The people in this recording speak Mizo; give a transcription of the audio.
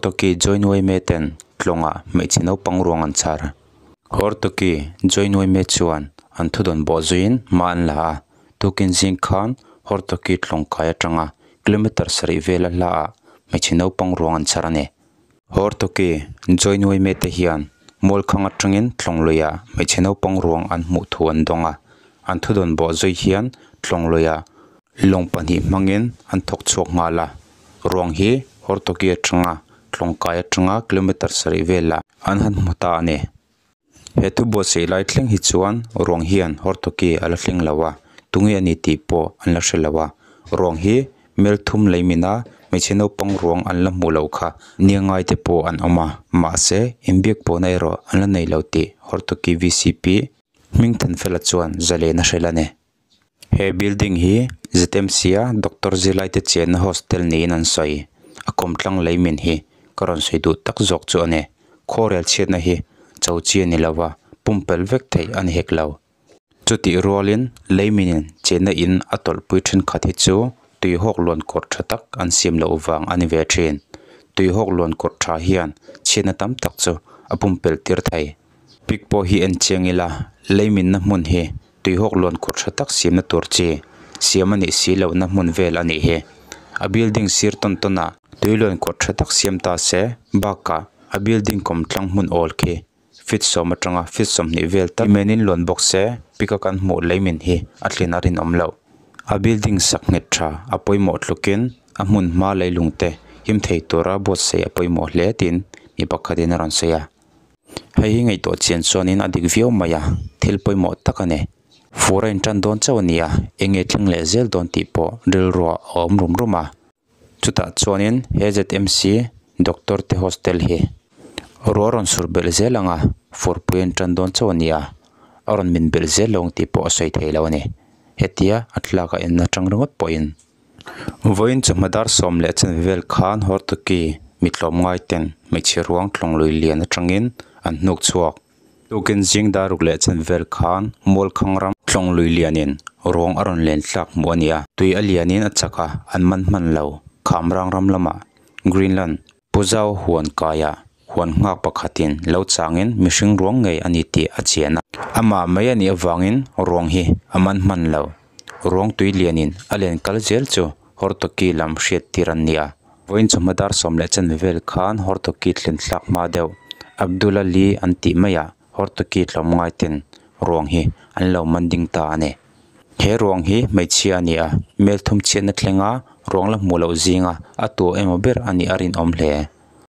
Hortoki Joint yma ten tlawngah hmeichhe naupang ruang an chhar. Hortoki Joint yma chuan an thudawn bawh zuiin hma an la a, tukin zing khan Hortoki tlawng kai atanga kilometer sarih vela hlaah hmeichhe naupang ruang an chhar a ni. Hortoki Joint yma te hian Mualkhang atangin tlawng luiah hmeichhe naupang ruang an hmuh thu an dawng a, an thudawn bawh zui hian tlawng luiah lawng pahnih hmangin an thawk chhuak nghal a, ruang hi Hortoki atanga tlawng kai atanga kilometer sarih velah an han hmu ta a ni. He thu buatsaih lai thleng hi chuan ruang hian Hortoki a la thleng lo a, tunge a ni tih pawh an la hre lo a, ruang hi Melthum lei mina hmeichhe naupang ruang an la hmuh loh kha nia ngai te pawh an awm a, mahse inbiak pawhna erawh an la nei lo tih Hortoki vcp Hmingthanfela chuan zalen a hrilh a ni. He building hi ZMC-a doctor zirlaite chenna hostel niin an sawi. A kawmtlang lei min hi ka rawn sawi duh tak zawk chu a ni. Khawrel chhiatna hi cho chi a ni lo va, pumpelh vek theih a ni hek lo. Chutih rualin lei minin chenna in a tawlhpui thenkhat hi chu tuihawk luan kawr tha tak an siam loh vang a ni ve thin. Tuihawk luan kawr tha hian chhiatna tam tak chu a pumpelh tir thei. Pic pawh hi en chiang ila, lei minna hmun hi Tuihawk luan kawr tha tak siamna tur chi siam a nih si lohna hmun vel a nih hi. A building sir tawn tawn ah tui luan kawr tha tak siam ta se bakah a building kawm tlang hmun awl khi feet sawm atanga feet sawmhnih vel tak menin luan bawk se pic a kan hmuh lei min hi a tlin a rinawm loh. A building sak nghet tha a pawimawh tlukin a hmun hma leilung te him thei tura buatsaih a pawimawh hle tiin mi pakhatin a rawn sawi a. Hei hi ngaihtuah chian chuanin a dik viau mai a, thil pawimawh tak a ni. Fur a intan dawn chauh a ni a, eng nge thleng leh zel dawn tih pawh rilruah a awm rum rum a. Chutah chuanin he ZMC doctor te hostel hi ruah rawn sur belh zel ang a, furpui a intan dawn chauh a ni a, a rawn min belh zel lo ang tih pawh a sawi thei lo a ni. Hetia a thlalak a en atang ringawt pawhin. Vawiin chawhma dar sawm leh chanve vel khan Hortoki mitlawm ngai ten hmeichhe ruang tlawng lui lian atangin an hnuk chhuak. Tukin zing dar ruk leh chanve vel khan Mualkhang ram tlawng lui lianin ruang a rawn len thlak hmuh a ni a, tui a lianin a chak a, an man hman lo. Khamrang ram lamah Greenland Puzau huan kaiah huan nghak pakhatin lo changin mihring ruang ngei a ni tih a chian a. Amah mai a nih avangin ruang hi a man hman lo. Ruang tui lianin a len kal zel chu Hortoki lam hriat tir an ni a. Vawiin chawhma dar sawm leh chanve vel khan Hortoki thlen thlak hma deuh Abdul Ali an tih maiah Hortoki tlawmngai ten ruang hi an lo man ding ta a ni. He ruang hi hmeichhia a ni a, melthum chhiatna thlenga ruang la hmuh loh zinga a tuah emaw ber a nih a rinawm hle.